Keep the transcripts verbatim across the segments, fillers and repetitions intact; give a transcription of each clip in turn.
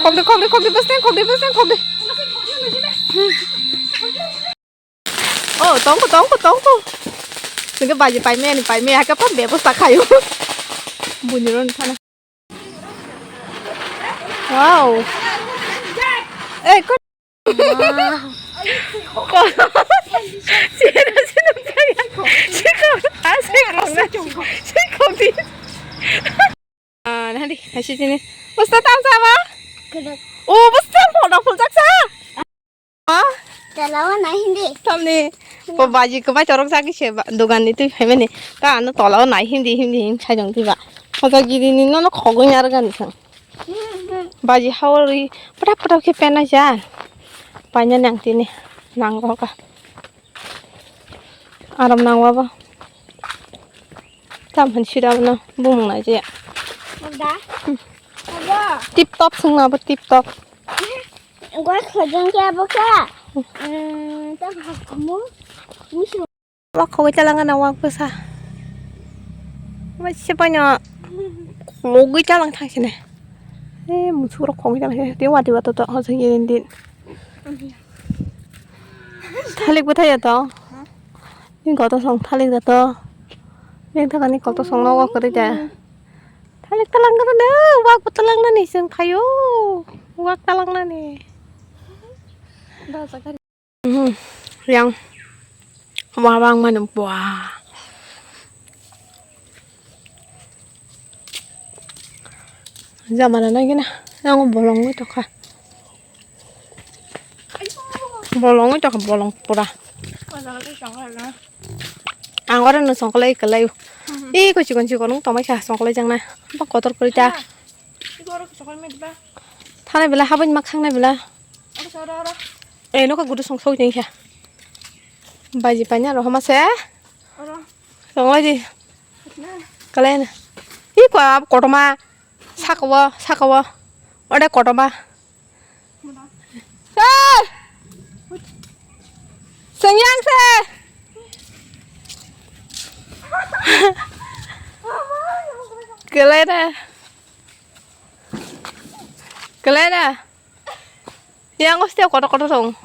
Khokdi, khokdi, khokdi, bwswng khokdi, bwswng khokdi. Oh, tongko, tongko, tongko. Singke baji paimani, paimani, hake pa bebosta khayo. Bunyi ron thana. Wow. Eh, ko. Sino, sino, sino. Siko, ah, siko, siko, siko, di. Ah, nanti, kasih sini. Ustaz, tam sama? Kedap. Oh, Ustaz, photo full jaksa. Ah? Tolao nai hindi. Tamni, bo baji kwbai chorok jagwi se ba, dogan ni twi phaimani. Ta ano tolao nai hindi, hindi, hindi sai dong twi ba. Hoja giri ni nono khogwi narwgani sang. Baji hao ri pwtap pwtap khe penai cha. Paina nang tini nang roka. Aram nang waba. Tam han sida na bumung nai je. Ada. Ada. Tip top sung na bo tip top. Gua khojong khe abo khe. Hmm, ta hakmu. Musu. Wak khogwi talangana wak bwsa. Waisa paino khogwi talang thang sini. Eh, musuk rok khogwi talang sini. Tiwa tiwa to to hojong irin din. Thalik bwthai ya to. Ni koto song thalik da to. Ni thakani koto song no wak kwrwi da. Thalik talang kwrwi da. Wak bwtalang nani sing phayo. Wak talang nani. Mhm, yang wabang mano bua. Jamana nai gina yang bolong wi tokha. Bolong wi tokha, bolong pura. Ang oro no songkolai kwlai. I ko chikon chikon wng tongmai kha songkolai jang na. Ba kotor kwrwi ta. Thana bela habani ma khang na bela. Eh, nokha gudu song sok jeng kha. Baji panya rohoma se. Oro. Song lai di. Na. Kalai na. I kwa kotoma. Sakawa, sakawa. Ode kotoma. Muna. Hey! Sengyang se. Kalai na. Kalai na. Yang o step kotor kotor tong.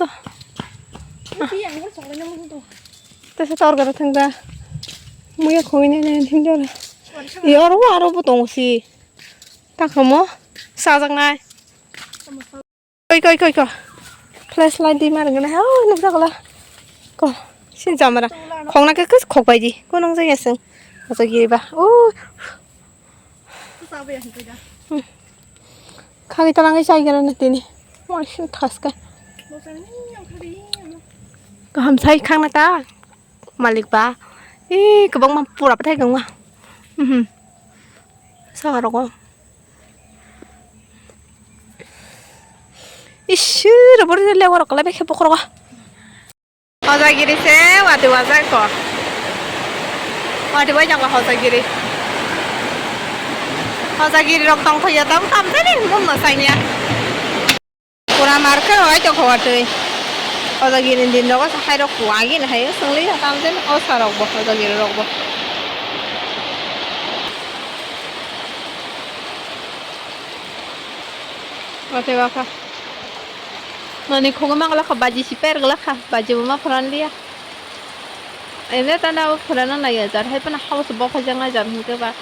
To. Yang o soklai nang tong. Tesa tor gara thang da. Muya khoi nai nai thang da. Yor wa aro bo tong si. Ta khamo sajak nai. Koi koi koi ko. Flashlight di mar gana. Oh, nuk da kola. Ko. Sin jamara. Khong na ke kus khok bai di. Ko nang jaya seng. Asa giri ba. Oh. Khagwi talangwi chai gana na tini. Maisin thaska. Kaham sai khangna ta. Malik ba. Ee, kwbangma pura pathai kwbangma. Mhm. Saka rogo. Ish, robor le warok kala bekhe bokhorogo. Hojagiri se wati wajak ko. Wati wajak ko Hojagiri. Hojagiri rok tong thoya tong tam tani mun no sanya. Pura market oi to khowatwi. Hojagiri din rogo hai rok kuagi na hai songli tam jen o sarok bo Hojagiri rok bo. Wati waka. Nani khogwi manglakha, baji si per glakha, baji bo ma phoran liya. Ene tanda bo phorana naiya jar, hai phano hao se bokhai jang nai jar hinkhe ba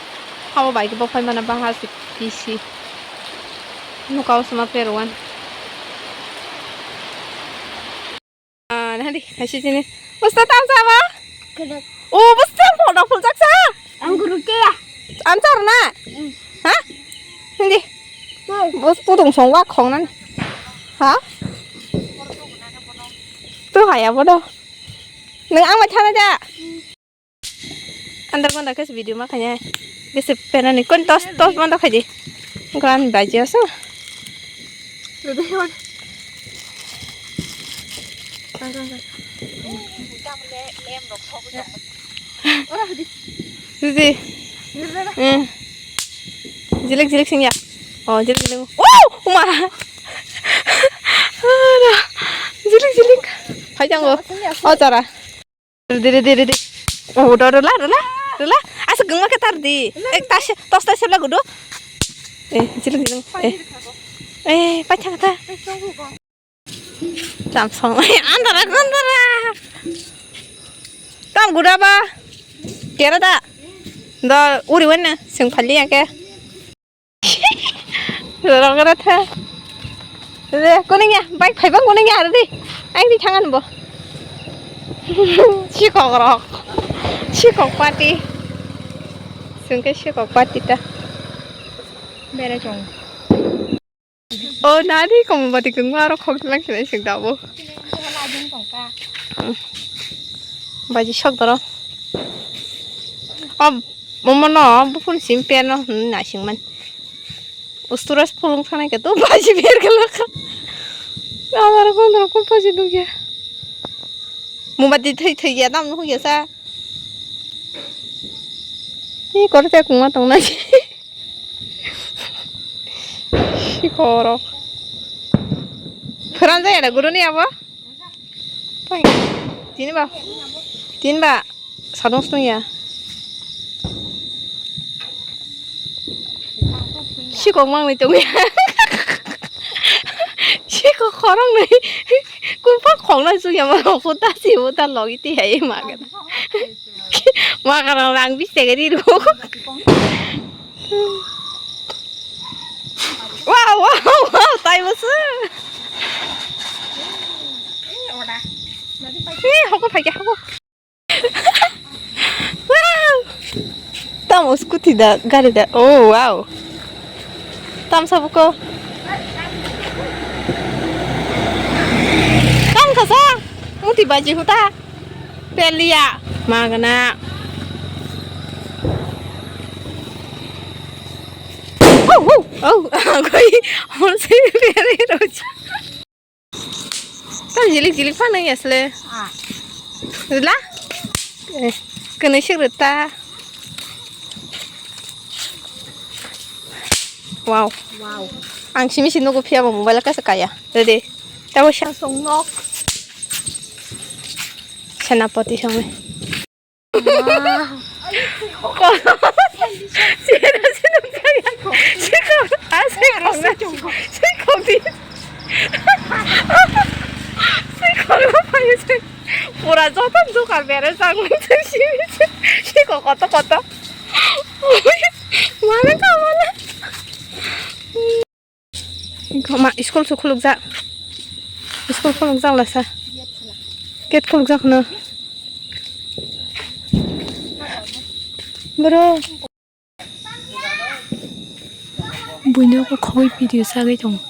hao bai khe bokhai mana baha se pisi. Nukao se ma per wan. Ah, nahadi, haisi sini. Ustad, tam sama? Kedek. Oh, bwswk photo fuljak sa? Ang guru ke ya? Answer na? Hmm. Ha? Hindi. Hmm. Bos pudung song wak khong nan. Ha? Tu haya bodo. Nang ang ma thana ja? Hmm. Andar gonda khe video ma khanya. Bese penani kon tos tos mando khaji. Gan baji aso. Didi. Eh. Jilik jilik sing ya. Oh, jilik jilik. Oh, uma. Jilik jilik. Phai jango. Oh, chara. Ridi, ridi, ridi. Oh, do, do, la, do, la, do, la. Asa gungma khe tar di. Ek tas, tos tas sebla gudu. Eh, jilik jilik. Eh. Eh, paithak ta. Tam song. Andara, andara. Tam guda ba. Kera da. Do uri wen sing phali ya ke. Rogara tha. Re, kuning ya, bike phai bang kuning ya, re di. Ang di thangan bo. Sikok rok. Sikok party. Sungke sikok party ta. Bere chong. O nani komo bati kung maro khok lang kene sik dabo. Baji sok doro. O momo no bufun sim pe no na sing man. Usturas pulung thana ke to baji ber kala kha. Amar kon ro kon baji dugya. Mo bati thai thai ya dam no ya sa. Ni kor te kung ma tong na. Sikorok. Phoran jaya da guruni abo? Tini ba. Tin ba. Sadung stung ya. Sikok mang ni tong ya. Sikok khorong ni. Kun pa khong na sung ya ma rong puta si puta logi ti hai ma ga. Makarang rang bis tege di ro. Wow, wow, wow, tai bus. Eh, hoko phai ke hoko. Wow. Tam scooty da, gari da. Oh, wow. Tam sabuko. Tam kasa. Muti baji huta. Pelia. Magana. Oh, oh, oh. Koi. Hon se peri roji. Tam jilik jilik phano yasle. Ah. Rila? Eh, kene sik rita. Wow. Wow. Ang simi si nugo phiya bo mobile kasa kaya. Ready. Tabo siya song nok. Senapati song. Wow. Pura joto dukar bere sang siko koto koto. Mana kamana. Wngkha ma school se khulukjak. School khulukjak lasa. Gate khulukjak no. Bro. Buino ko khogoi video sagwi tongo.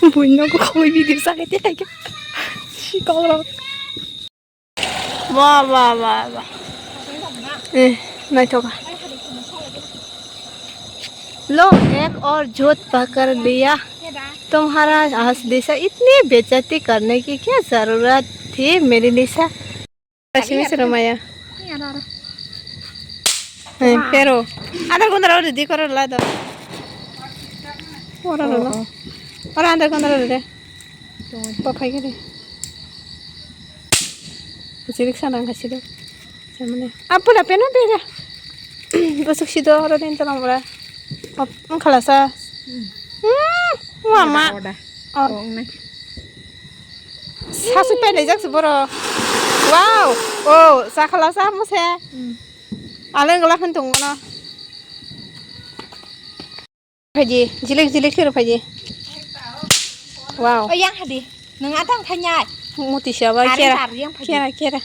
Buino ko khogoi video sagwi tei khaikhe. Sikok rok. Wah, wah, wah, wah. Eh, naithoka. लो एक और जोत पकड़ लिया। तुम्हारा आज दिशा इतनी बेइज्जती करने की क्या जरूरत थी मेरी निशा? Simi siro maya. Eh, pero. Ada kondra ready koro la do. Ora lo. Ora ada kondra ready. Bo phai khe de. Jilik sana kha sido. Samane. Apula peno bega. Bosok sido oro din tolong ora. Ap, ang khalasa. Hmm, mama. Oda, oda. Oh. Sasu pai lai jak boro. Wow. Oh, sa khalasa mo se. Hmm. Ale ngla khan tong na. Phaidi, jilik jilik sero phaidi. Wow. O yang hadi. Nang atang phanyai. Muti siya ba kera. Kera, kera.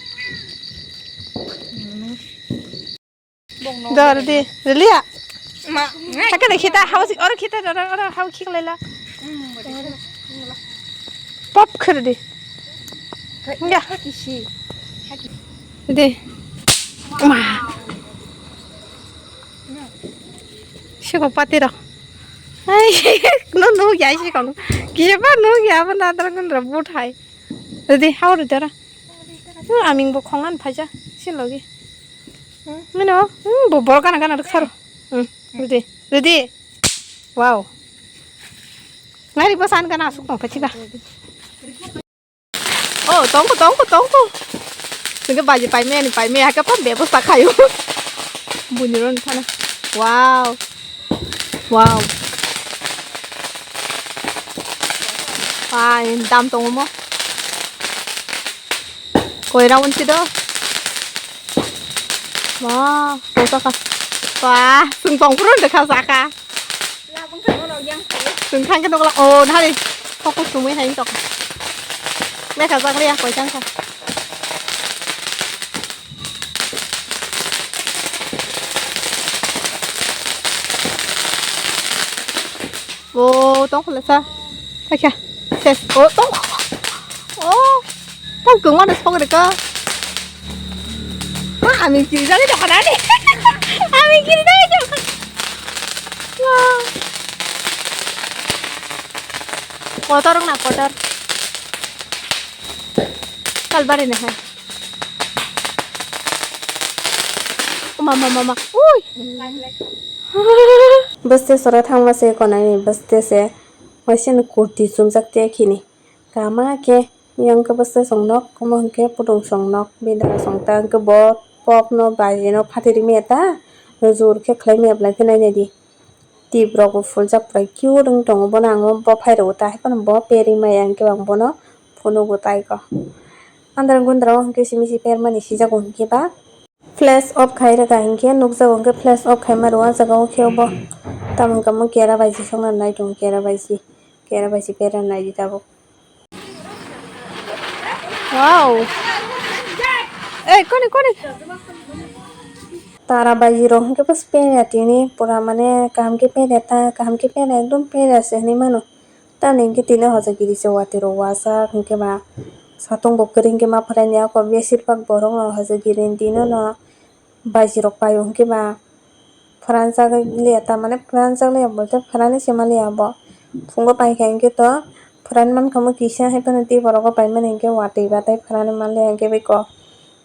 Dor di, liya. Ma. Hake de kita, hau si, oro kita, oro, oro, hau kik lela. Pop khir di. Ya. Di. Ma. Siko pati rok. Ai, no, no, ya, siko. Kisa pa no, ya, pa na, tara, kun, ra, but hai. Ready, how to, tara? Hmm, aming bo khongan phaja, si logi. Hmm, mino, hmm, bo, bor kana, kana, ruk saro. Hmm, ready. Ready? Wow. Ngari bo san kana asuk tong pachiba. Oh, tongko, tongko, tongko. Sengke baji paime ani paime hake pa bebosta khayo. Buni ron sana. Wow. Wow. Wah, ini dam tongo mo. Koi round si do. Wah, koi saka. Wah, sung tong purun dekha saka. Sung thang ke nokla. Oh, nari. Kok sumui hai tok. Lekha jak liya koi jang kha. O tong khole sa. Kha kha. Ses. O tong. O. Tong kung mana sok de ka. Ma ami kiri jani de khana de. Ami kiri jani de. Kotor na kotor. Kalbari na hai. Mama, mama. Ui. Bwste sora thangma se konani bwste se. Waisa ni kurti chumjak te khini. Kama khe yang khe bwste song nok, omo hwnkhe putung song nok, bini dara song ta hwnkhe bo pok no baji no phatiri maya ta. Jur khe khlai maya bwlai khe nai nai di. Tip rok bo fuljak prai cute wng tongo, bono ang bo phai rw ta, hai phano bo peri maya hwnkhe ang bono phunugo tai ko. Andra gundra o hwnkhe simi si permani sijago hwnkhe ba flash off khai rwkha hwnkhe nukjago hwnkhe flash off khaima rw o jaga o khe bo tamo hwnkhe omo kera bai si songna nai tongo, kera bai si, kera bai si pera nai di tabuk. Wow. Eh, koni, koni. Tara baji rok hwnkhe bw pera tini pura mane kaham khe pera ta, kaham khe pera ekdom pera se hinwi mano. Tamni hwnkhe tini hojagiri se watwi rok wachak hwnkhe ba satung bo kwrwi hwnkhe ma phwraini ako besir bak borok no hojagiri ni dino no baji rok paio hwnkhe ba. Phwranjak liya, ta mane phwranjak liya bolte phwrani se maliya bo. Phungo paikha hwnkhe to phwrani mankha mo kisa, hai phano tei borok o paimani hwnkhe watwi ba tei phwrani manliya hwnkhe bai kok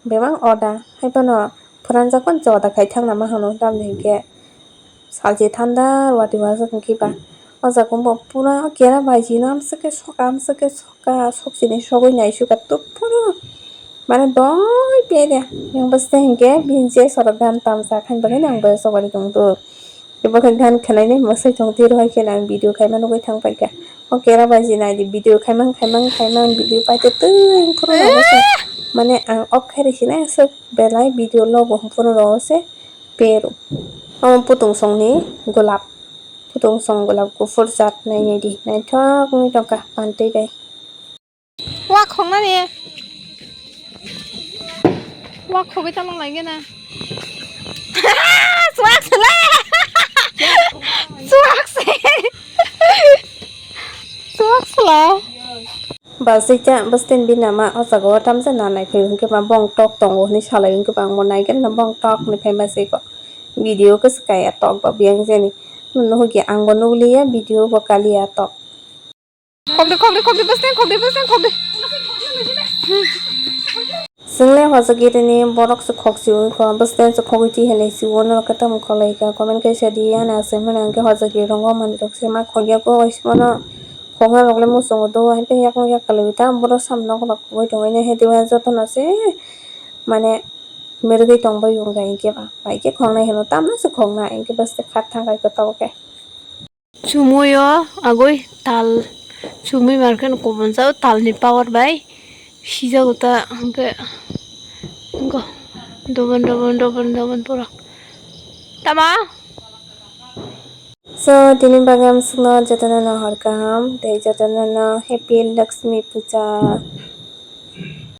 bebak oda, hai phano phwranjak phano joda khai thangna ma hwno tamni hwnkhe salchi thanda watwi wajak hwnkhe ba. O jaga bo pura kera bai jina amswk khe soka, amswk khe soka, soksini sogwi naisukha tubphuru. Mane doi pede. Yang bwswk hwnkhe bini je sorok gan tamsa khaini bagwi ang boyos rok bai tongdo. Ebo khe gan khwlainai mwsai tong twi rohor khe ang video khaima nugwi thang paikha. O kera bai je naidi video khaimang khaimang khaimang video paite twi phuru rogo se. Mane ang off khai rw sinai aswk belai video logo phuru rogo se pero. Omo putung songni golap. Putung song golap kuphur jat nainai di. Naithok wngwi tongkha pantwi bai. Wa khongnani. Wa khogwi tamo laigena. Swak sala. Swak se. Swak sala. Basita, bastin binama o jaga o tamsa nanai phai hwnkhe ba bong tok tongo hwnwi salai hwnkhe ba ang bo naigen na bong tok ni phaima se ko. Video khe swkaya tok ba biyang jani. Nuhukya ang bo nukliya video bo kaliya tok. Khokdi, khokdi, khokdi, bwswng khokdi, bwswng khokdi. Chwng le hojagiri ni borok se khok si ui kho, bwswng se khogwi twi hai lai si o, norok khe tamo kholai kha, comment kaisa di, ani aswk mani hwnkhe hojagiri rok o manwi rok se ma khok ya kho, waisa mano khokna rok le muchungo do, hai phai yakung yak kalwi ta, borok sam nok rok khogwi tongwi nai, hai tei jotono se mane mergwi tong bai wng kha, hinkhe ba bai khe khoknai hino, tamno se khoknai, hinkhe bwswk kha thang kai khe tabuk khe. Chumui o agoi tal chumui markhe no kubun jao, tal ni power bai sijago ta hwnkhe wngkha dobon dobon dobon dobon pura tama. So tini bagwi amsukno jotono no hor kaham tei jotono no happy Lakshmi puja.